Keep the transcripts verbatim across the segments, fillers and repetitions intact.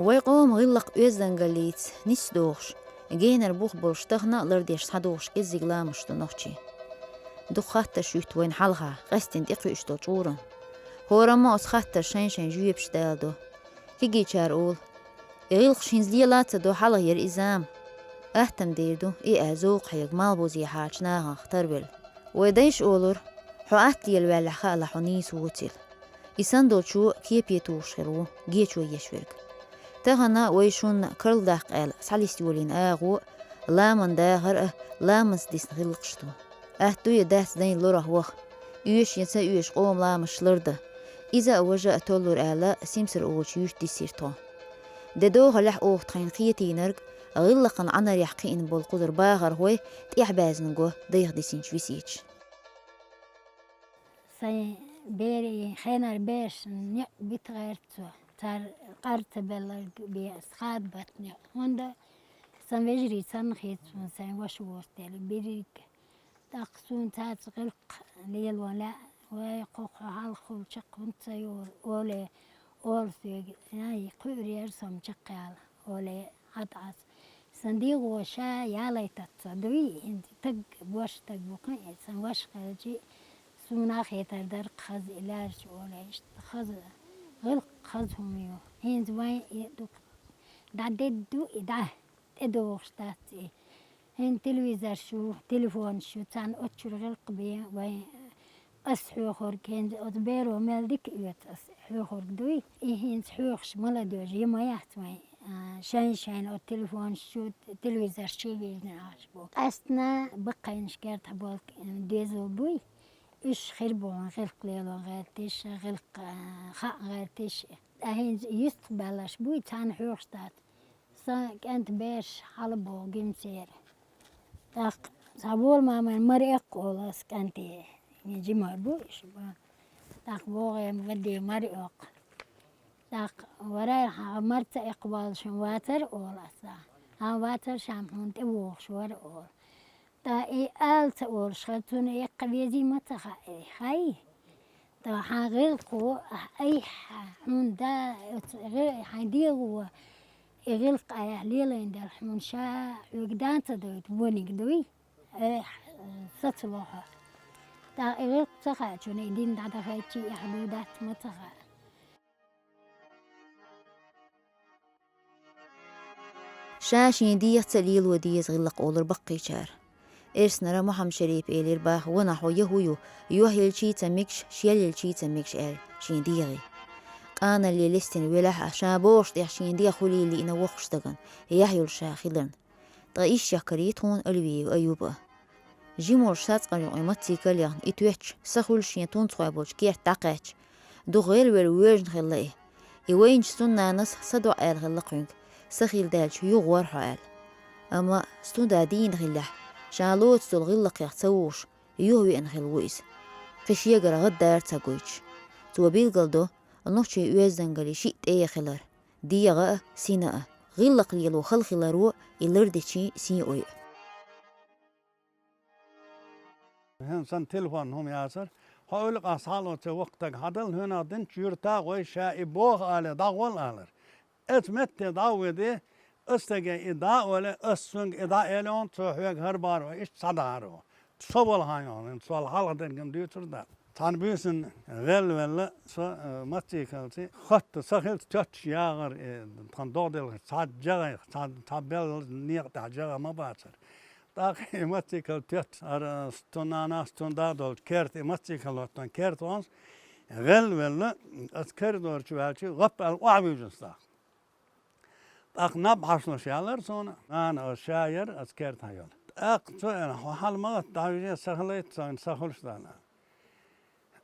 Вай къоман гӀиллакх оьздангаллица нисдохуш, генара бух болуш тахана а лардеш схьадохуш кӀеззиг ламасташ ду нохчий. Дукха хаттарш юьтту вайна хьалха, къаьсттина тӀекхуьуш долу чкъурана. ХӀораммо оцу хаттарна шайн-шайн жоьпаш даладо. Кегийчара олу: «И гӀиллакхаш хӀинца лела а ца до, хьалха яра и зама». Аттам дийр ду, и а зовкх хьега малхбузехьарчу нахах тарвелла. Вай дайша олура: «Хьо атта лелаваьллехь хаалахь, хьо нийса воцийла». И санна долчо кепе тухуш хилла ву гечо еш верг. Тахана вай шуна карладаккха аьлла схьалиста йолийна агӀо ламан дахар а, ламанца дисна гӀиллакхаш а ду. Атта ду я дац дайн лорах ваха, оьшу я ца оьшу къоман ламасташ лардан. Иза а, важа а толлура аьлла, Симсар олучу юьрта диссира тхо. Де догӀалехь оха тхайна кхетийнарг, гӀиллакхан Ӏанарехь кхиъна болу кхузара бахархой тӀаьхьабаьзна го дайх дисинчу весеташ. Сайн берийн хенара берашна некъ бита гӀерта цо. Цара къар ца белларг бен ас хадабатта некъ. ХӀунда сан вежарий санна хета суна сайн ваша воцу дела, берриг. ТӀаккха суна цаьрца гӀиллакх лело лаьа, вай, кху хьалхахула чекх хӀунда ца йолу, олий, олу соьга, ай, кхуьур яра со-м чекхъяла, олий, Ӏад Ӏас. Сан дегӀо ша ялайтац со дуй, хӀинца таг, бош таг бу кхин а, сан ваша хилчи, суна а хетар дара хаза и лаьрча олий, иштта хаза, гӀиллакх хаза хӀума ю. ХӀинца вайн и дукха дӀадедда ду и дӀа, тӀедогӀуш дац и. ХӀинца телевизорш ю, телефонаш ю, царна оцу чуьра гӀиллакх бен вайн, ас хьоьхург, хӀинца оцу беро мел дика оьцу ас хьоьхург дуй. И хӀинца хьоьхуш молодёжь я ма яц вайн, а, шайн-шайна оцу телефонаш чу, телевизорш чу вижна Ӏаш бу. Къаьсттина баккхийнаш кертахь болу дезал буй. Уьш хир бу гӀиллакх лело гӀерташ, гӀиллакх, а, хаа гӀерташ. Ткъа хӀинца юьстахбаьлларш буй, царна хьоьхуш дац. Сан кӀентан бераш хьалабогӀу гимсера. ТӀаккха цхьа вола маман Мариэккха олу ас кӀанте, и жимар бу, иша бу. ТӀаккха богӀу-м ваде Мариэккха. ТӀаккха варай, хьан мар ца эккхаваллаш вацара олу аса. Хьан вацара, ша-м хьуна тӀевогӀуш вара олу. Ткъа и ала ца олуш хилча, цунна эккха везий ма ца хаьа, хай? Ткъа хьан гӀиллакхо, ахь айхьа, хьуна да, оцу гӀи-, хьайн дегӀо, и гӀиллакх айхьа лелайн дела, хьуна ша хьоьга да ца дойту вониг дуй? Эхь, сацало хьо. ТӀаккха и гӀиллакх ца хаьачунна и дин дӀадахайчи, эхь дуй дац ма ца хаьа. Ша шен дегӀаца а лело деза гӀиллакх олура баккхийчара. Эрснара Мухьаммад-Шарипа элира баха: «Ванахь хьо я хӀу ю, юьхь елчий ца мегаш, шел елчий ца мегаш», — аьлла шен дегӀе. Къаналле лестина велахь а, ша бохуш тӀехь шен дегӀ хуьлийла лиъна воккхачу стагана, яхь йолуш ша хиларна. Ткъа иштта карийра тхуна Алвиев Аюба. Жимолуш сацкъа юкъе маццикал яхна, и тоьттуш, са хуьлуш шен тунцхой болчу керта дӀакхаьчча, дукха гӀелвелла воьжна хилла и. И вайначу цунна нанас са доӀа аьлла хилла кхуьнга, са хила даьлча юха гӀор хьо аьлла. Амма стунда дийна хиллехь, ша лоцу долу гӀиллакхех ца вугӀуш, юхавеана хилла ву иза. Кхин шегара гӀаддара ца гойтуш. Цо билгалдо нохчийн оьздангаллин шиъ тӀе хилар: дегӀа а, сина а, гӀиллакх лело хала хиларо и лардечийн сий ойу. ХӀинца сан телефон хӀума яцара. Хьо уьллакъах схьало ца воккхатаг хьадал хӀуьнах динчу юьртах гӀой ша и боху алий, дӀагӀол алар. Эца метте дӀа а веде, аса стаге и дӀа а оле, ас цуьнга и дӀа а эле, цо хьоьга хӀара бахьара иштта схьадахьара. Со вала хьан йохалин, сол хьалха дерг-м дуьйцур дац. Цхьана буьйсанна гӀелвелла со, э, маццикалций, хатта са хилца тоьттуш ягӀар, э, тхан догӀделхаш, цхьа жагӀайх, цхьа, цхьа белла некъа тӀехь жагӀа ма бацара. ТӀаккха и маццикал тоьттуш, ара стунанас, стун да долчу керта, и маццикал оттон керта ванс, гӀелвелла, ас коридор чу ваьлчи, гӀап аьлла охьавуьйжина стах. ТӀаккха наб хьашлуш ялар суна, нана аса ша яра, аса керта хьайола. ТӀаккха цо аьлла: «Хьо хьала ма гӀатта, дӀавижа, са хилайта, сан са хуьлуш дан».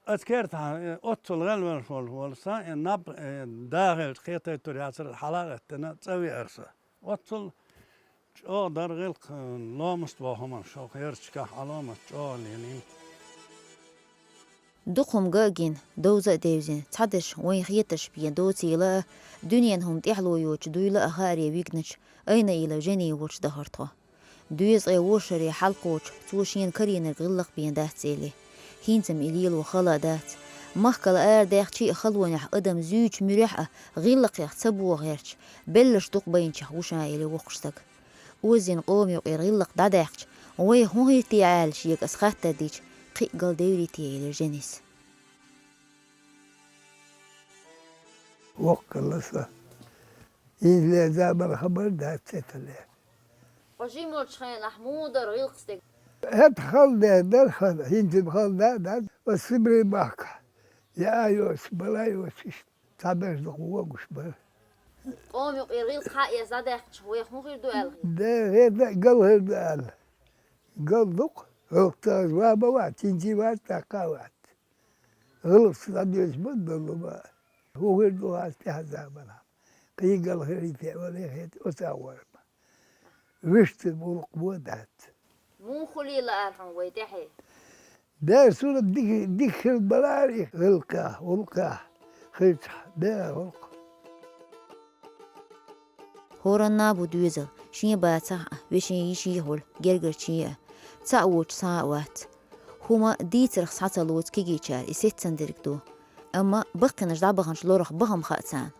Аса керта хьа, э, оццул гӀелвеллаш волу, волу сан, э, наб, э, дахелча кхетайтур яцара, хьала а гӀеттина, цӀа веара со. Оццул чӀогӀа дара гӀиллакх, э, ломаст воху хӀуманаш, хӀокху ярташкахь Ӏаламат чӀогӀа лелийна. Дукха хӀума ган а гина, довза а девзина, цхьадерш вайн хетарш бен доцийла а, дуьненан хӀума тӀаьхьало йоцуш дуйла а хааре вигначу Айнаилов Женин волчу дахара тхо. Доьзткъе вуьрхӀаре хьалакхочуш, цо шена карийнарг гӀиллакх бен дац элира. ХӀинца-м и лело хала а дац. Махкал арадаьхча а, халонехь адам зуьйча муьрехь а гӀиллакхех ца богӀа гӀерташ, белларш дукха байначех ву ша, элира воккхачу стага. Оззина къома юкъера гӀиллакх дӀадаьккхича, вайх хӀун хир те аьлла шега ас хаттар дича, кхин а галдеврий те, элира женис. Воккхалла со. Иза леза бара хабар дац цецале. Хьо жимолчу хенахь муха дара гӀиллакх стеган? ХӀета хала дер дара хала, хӀинца хала да а дац. Ас Сибрин бахка. Я а йоцуш, бала а йоцуш, иштта цхьаберш дукха вогуш бара. Къома юкъера гӀиллакх хьаэца дӀадаьккхича, вайх хӀун хир ду аьлла хета? Де, хета, гал хир ду аьлла. Гал дукха, хӀокху тахаза ваба вац, хӀинца вац, тӀаккха а вац. ГӀиллакхца дӀадоьдуш бан долу ма. ХӀун хир ду хьан тӀаьхьа заманахь? Кхин гал хир ю те вале хета оцу агӀор ма. Вуьшта гӀуллакх бо дац. Муха хуьлийла ара хьуна вай тӀаьхье? Дера суна дика, дика хир балара и гӀиллакхехь, гӀуллакхехь хилчахь, дера гӀуллакх. ХӀоранна а бу доьзал, шен бацахь а, вешин йишин а хуьлу, гергарчийн а. Цхьаъ воцуш цхьа а вац. ХӀума дийцарх схьа ца лоцу кегийчара, и сеццан дерг ду. Амма баккхийнаш дӀабаханчу лорах бахам хаьа царна.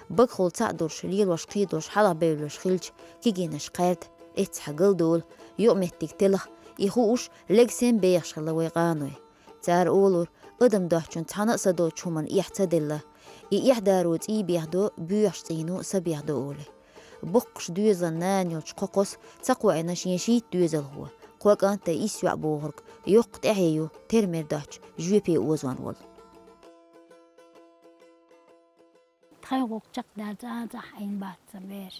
Багахула цхьаъ долуш, лелош, кхийдолуш, хьалха бевлларш хилча, кегийнаш кхаьрда, эццахь галдолу, юкъаметтиг телха, и хууш, легсем бехаш хилла вай къаной. Цара олура, адам доцчунна цхьана а са доцучу хӀуманна эхь ца делла. И эхь даро цӀий бехдо, боьхачу цӀийно са бехдо олий. Боккхачу доьзалан нана йолчу кхокхос ца кхоийна шен шийтта доьзалхо, кхо кӀант а, исс йоӀ бохург, йоккха тӀаьхье ю, тера-мера доцчу жоьпе озон волу. Тхайн гӀуллакх чекхдаьлла цӀа а цӀахь Ӏийна бац сан бераш.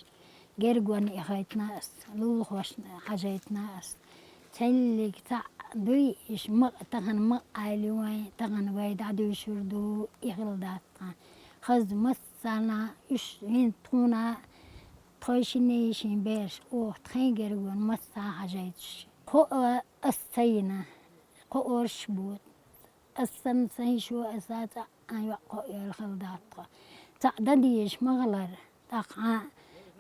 Гергонна эхайтина ас, лулахошна хьажайтина ас. Цхьаллиг цхьаъ дуй, иша ма-, тахана ма-, Ӏайли вайн, тахана вай дӀадуьйшур ду, и хилла дац тхан. Хаза массарна уьш вина тхуна, тхойшиннан йишин бераш, оха тхайн гергонна массарна хьажайтуш. Кхоъ ас ца йина, кхоъ орш бу. Ас санна сайн шо, аса цхьа а йоӀ кхоъ йолу хилла дац тхо. Цхьаъ дан дезаш ма хилара, тӀаккха хьан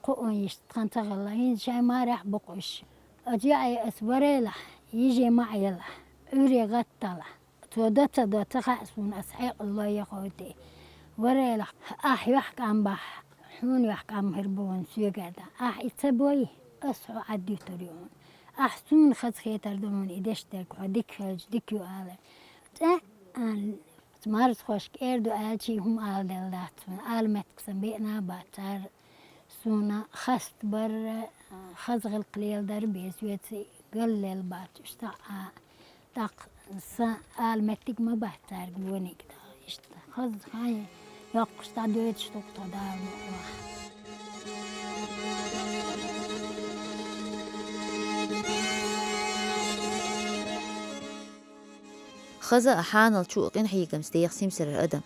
кхоъ йиш тхан ца хилла, хӀинца шайн марехь бу кхуьш. Оцу йоӀе ас варелахь, йиже ма Ӏелахь, Ӏуьйре гӀатталахь. Цо до ца до ца хаьа суна, ас хьекъал лой яхойти. Варелахь, ахь юьхькӀам бахь, хьуна юьхькӀам хир бу хьуна соьгара дан. Ахь и ца бой, ас хьо Ӏаддуьтур ю хьуна. Ахь суна хазахетар ду хьуна и деш дерг, хьо дика хилча, дика ю алар. ЦӀа а, марзахошка эр ду аьлчий хӀума ала делла дац хьуна, ала меттиг сан беана а бац цара. Суна хаста бара, хаза гӀиллакх леладар а беза, веций галлел бац уьш цхьа а. ТӀаккха сан ала меттиг ма бац цаьрга вониг даха, иштта. Хаза хьайн йоккхуш дӀадоьдуш ду-кх тхо, Дала мукъалахь. Хаза а, хьанал чу а къинхьегамца деха симсарара адам.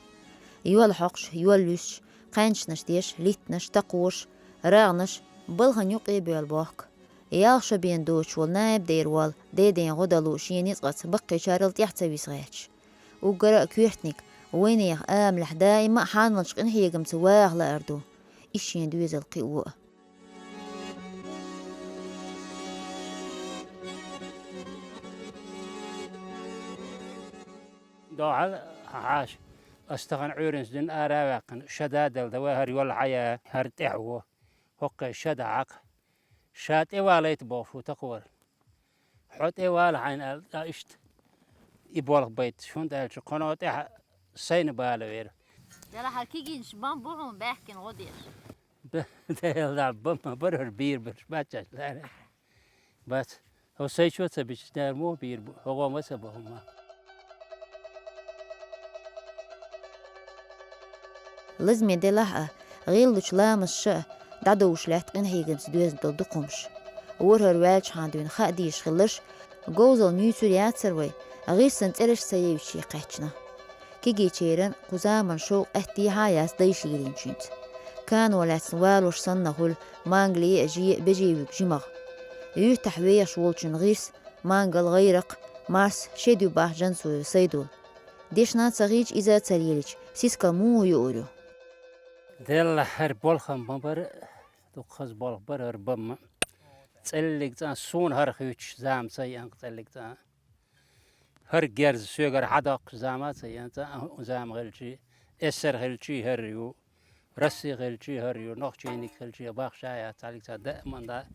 Йол хьокхуш, йол луьстуш, кхаьнчанаш деш, литтанаш, такхош, рагӀнаш, балхана юккъе а боьлла бохку. Ялх шо бен доцуш волу наиб дера волу Деден гӀо далу шен ницкъаца баккхийчарал тӀаьхьа ца виса гӀерташ. Уггара а коьртаниг вайнехан амалехь даима а хьаналчу къинхьегамца ваха лаар ду. Иза шен доьзал кхио а. Дохьал хьан хьаша, ас тахана Ӏуьйранца дуьйна ара а ваьккхина, ша да а делла, давай хӀара йол хьая, хӀара тӀаьхьо, хӀокхе ша дахьакха. Ша тӀевалайта бохуш ву такхор. Хьо тӀевала хьайна аьлла, ткъа иштта и болх байташ, хӀунда аьлча кхуьно тӀаьхьа сайна бала вера. Делахь хӀара кегийнаш бан бу хьуна баьхкина гӀо деш? Б-, Дела, бан ма бара хӀара бийр берш бац аьлла. Бац. Хьо сайчо ца бича, дера муха бийр бу, хӀокхо ма ца бо хӀумма. Лазаме делахь а, гӀиллачу ламаша а дӀадовш лаьтта къинхьегамца доьзна долу дукха хӀумаш. ВорхӀар ваьлчахьана дуьйна хаа дезаш хилларш, говзалла муьйцур яцара вай, гӀирсан цӀераш ца евзичий кхаьчна. Кегийчеран кху заманан шовкъ аьттехьа а яц дайша йиллинчуьнца. Кано лаьцна валош санна хуьлу мангале а, же а бежевуьгу жимагӀа. Юьртахь вехаш волчун гӀирс, мангал, гӀайракх, марс шед ю боху Жансуев Сайдул. Дешна ца хилча, иза ца лелича, сискал муха юур ю? Делла, хӀара болх-м ма бара, дукха хаза болх бара хӀара бан-м. ЦӀеллиг цӀа суна хӀара хуьйцуш зама ца ян-кх цӀеллиг цӀа. ХӀара герз соьгара хьадоккхуш зама а ца енна, цӀа а зама хилчий, эсар хилчий хӀара ю, Росси хилчий хӀара ю, нохчийниг хилчий бахша яц, цхьаллиг цхьа даъман да.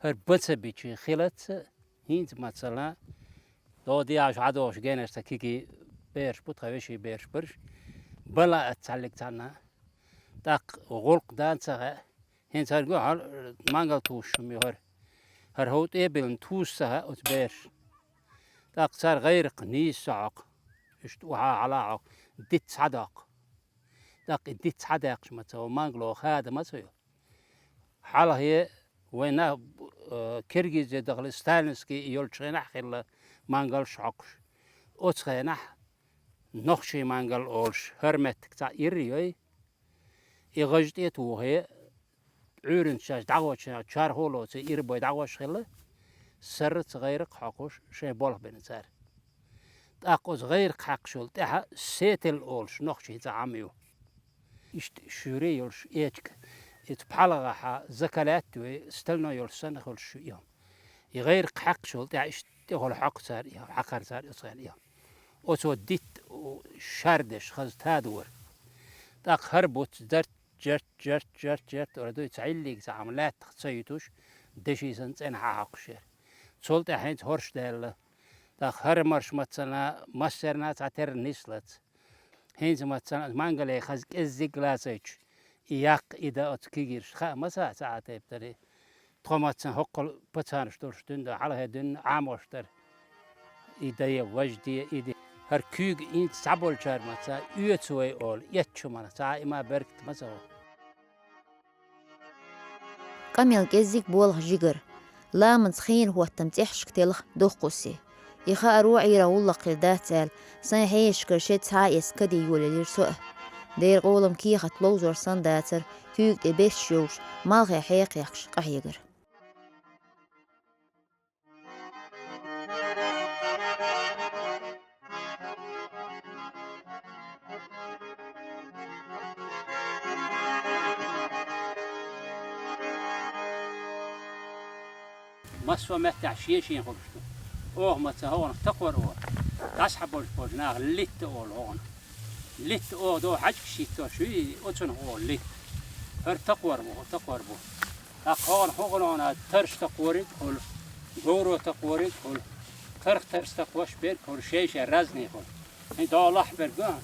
ХӀара баца бичий хилац, хӀинца мацала, догӀа дегӀаш хьадогӀуш генар ца киги бераш бу, тха веший бераш бараш, бала а цхьаллиг цхьанна. ТӀаккха гӀулкх дан ца хаьа, хӀинца хӀара гу хьал мангал тувсаш хӀума ю хӀара. ХӀара хӀов тӀе а биллина тувса ца хаьа оцу бераш. ТӀаккха цара гӀайракх нийса ца хьокху, иштта охьа хьала хьокху, диц хьадоккху. ТӀаккха и диц хьадаьккхача ма ца ву, мангало хада ма ца ю. Хьалхе вайн нах, э, Киргизе дахале, сталинский йолчу хенахь хилла мангалш хьокхуш. Оцу хенахь нохчий мангал олуш, хӀара меттиг цхьаъ ира йой. И гӀаж тӀе а тухий, Ӏуьйранца шаьш дӀагӀочу чархо а лоций, ирабой дӀагӀош хилла, сарра ца гӀайракх хьокхуш, шайн болх бина цара. ТӀаккха оцу гӀайракх хьаькхчул тӀаьхьа сетел олуш нохчий цӀа Ӏам ю. Иштта шуьйре йолуш эчка, иза пхьалагӀахьа закалаьтта вай, стальной йолуш санна хуьлуш ю и хӀума. И гӀайракх хьаькхчул тӀаьхьа иштта тӀехула хьокху цара и хӀума, хьакхара цара оцу хенахь и хӀума. Оцо дитт шардеш хаза тадора. ТӀаккха хӀара буц дарт, жарт, жарт, жарт, жарт ора дуй, цхьа хьиллиг цхьа хӀума лаьттах ца юьтуш, деши санна цӀена хьа хьокхуш яра. Цул тӀаьхьа хӀинца хӀорш даьлла. ТӀаккха хӀара марш мацана, массарна цхьа терра нислац. ХӀинца мацана мангале хаза кӀеззиг лацайчу, и яккха и дан оцу кигирш хаа ма ца, ца а тайп дарий. Тхо мацан хӀоккхул пацанаш долуш дуьнда хьалхе дуьнна Ӏамош дара. И дае, важа де, и де. ХӀара куьйга инца цхьаболчара маца оьцу вай олу, эцчу мана цхьа а има беркат ма ца ву. Къамел кӀеззиг болх жигара. Ламанца хенан хӀоттам цӀехьашка телха доккхуси. И хааро Ӏийра гӀуллакх хир дац аьлла, сайн хьешашкара шед цхьа а эцна каде йолаелира со а. Дера къолам кехат ловзор санна дацара, куьйга тӀе берташ йовш, малхе хьекхехкаш къахьегара. Массо а меттехь шен-шен хуьлуш ду. Оха маца хӀокхунах такхор олу. ДӀасахьа болуш болчу наха литта олу хӀокхунах. Литта оха догӀу хьаьжкаш йиттош ю, оцунах олу литта. ХӀара такхор бу, хӀара такхор бу. ТӀаккха хӀокхунах хӀокхунах тарш такхориг хуьлу, говро такхориг хуьлу, тарх тарс такхош берг хуьлу, шай-шай разный хуьлу. ХӀин догӀу лахь берг ду,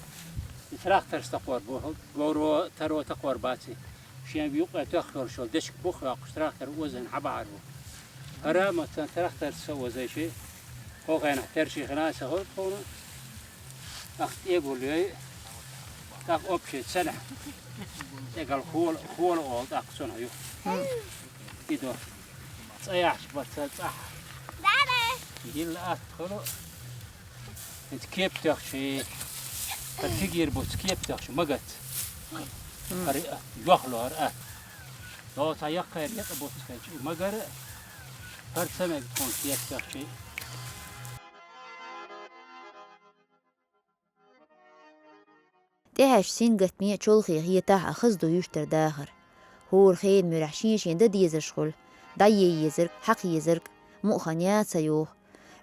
и трактор стакхор бу, говро, таро такхор баций. Шен юккъе тоьхкалуш йолу дечиг бух йоккхуш трактор озийна хьабахьар бу. ХӀара а ма цхьана трактор ца озийши, кху хенахь терчий хина а ца хуьлу тхуна. ТӀаккха тӀегуллой, тӀаккха общий цанахь. ТӀегал хола, хола олу тӀаккха цунах ю. И до. ЦӀа яхьаш бац цӀахь. Йилла атта хуьлу. ХӀинца кеп тоьхчий, хӀара кигийр буц кеп тоьхчий, магац. ХӀара йохло хӀара а. Доца яккхайр якъа буц хилча, и магара, хӀара ца мега тхуна кеп тоьхчий. ТӀехьаьжча сингаттаме а, чолхе хетахь а хаза ду юьртара дахар. ХӀора хенан муьрехь шен-шен дан дезарш хуьлу, дӀае езарг, хьакха езарг, мукъа хан яц а йоху.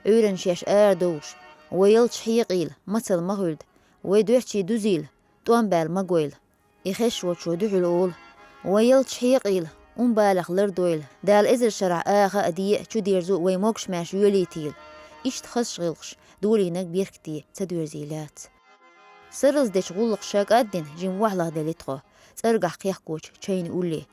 Ӏуьйранна шаьш арадовлуш, вай ялча хьекъийла, мацалла ма хуьлда, вай доьрчий дузийла, тӀом баьлла ма гойла. И хезаш волчо дуьхьал олу: вай ялча хьекъийла, ун балех лардойла, Дала эзар шарахь аха а, де а, чудерзо вай могуш-маьрша йолийтийла. Иштта хазачу гӀиллакхаш долийнарг беркате ца доьрзийлац. Сарралц дечу гӀуллакхаша кӀаддина жима вахьлах делли тхо, цӀаргахь кхехкочу чайна улле.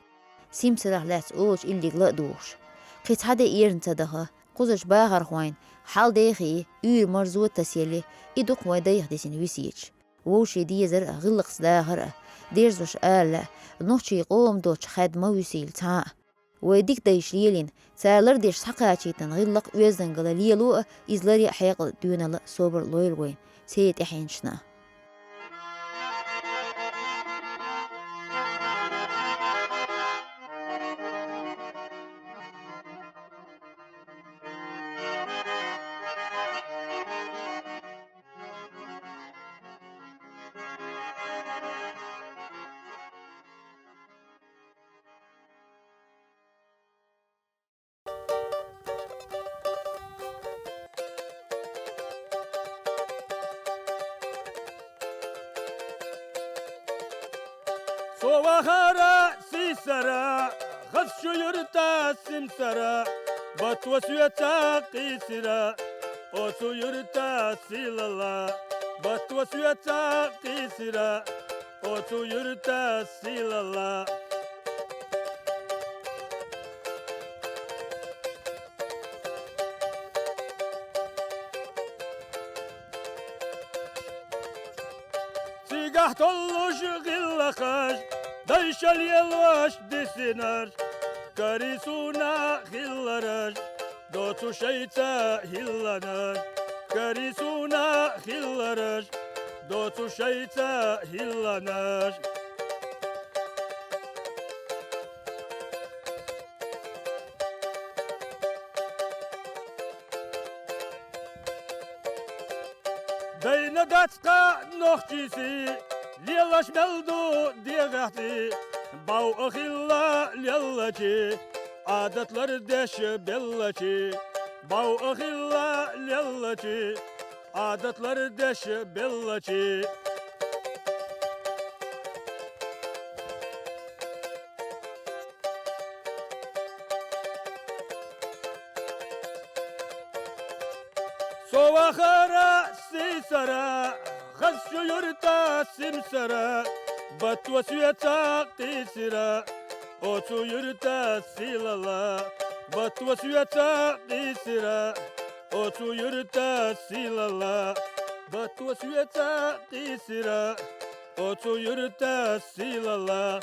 Симсарах лаьцна олучу иллига ла а духуш. Кхин цхьа де эрна ца даха, кхузачу бахархойн хьал дехий, уьйр марзо а тасъелли, и дукха вайн дайх дисина весеташ. Вовшийн дезар а, гӀиллакхца дахар а, дерзош ала лаьа, нохчийн къоман доцчу хаьдда ма вуьсийла цхьа а. Вай дика дайша лелийна, цара лардеш схьакхачийтина гӀиллакх оьздангалла лело а, иза ларе а хьекъал, доьналла а, собар а лойла вайна, церан тӀаьхьенашна а. Со вахара сийсара, хазачу юьрта симсара, батто соьца къийсира, оцу юьрта сийлалла, батто соьца къийсира, оцу юьрта сийлалла. Цигахь толлуш гӀиллакхаш, дайша лелош дисинарш, карий суна хиллараш, доцу шайца хӀилланаш, карий суна хиллараш, доцу шайца хӀилланаш. Дайна дац кхаъ нохчий сий, лелаш мел ду дегӀехь цӀий, бӀов а хилла леллачий, Ӏадат лардеш беллачий, бӀов а хилла леллачий, Ӏадат лардеш беллачий. Со вахара сийсара, хазачу юьрта симсара, батто соьца къийсира, оцу юьрта сийлалла, батто соьца къийсира, оцу юьрта сийлалла, батто соьца къийсира, оцу юьрта сийлалла.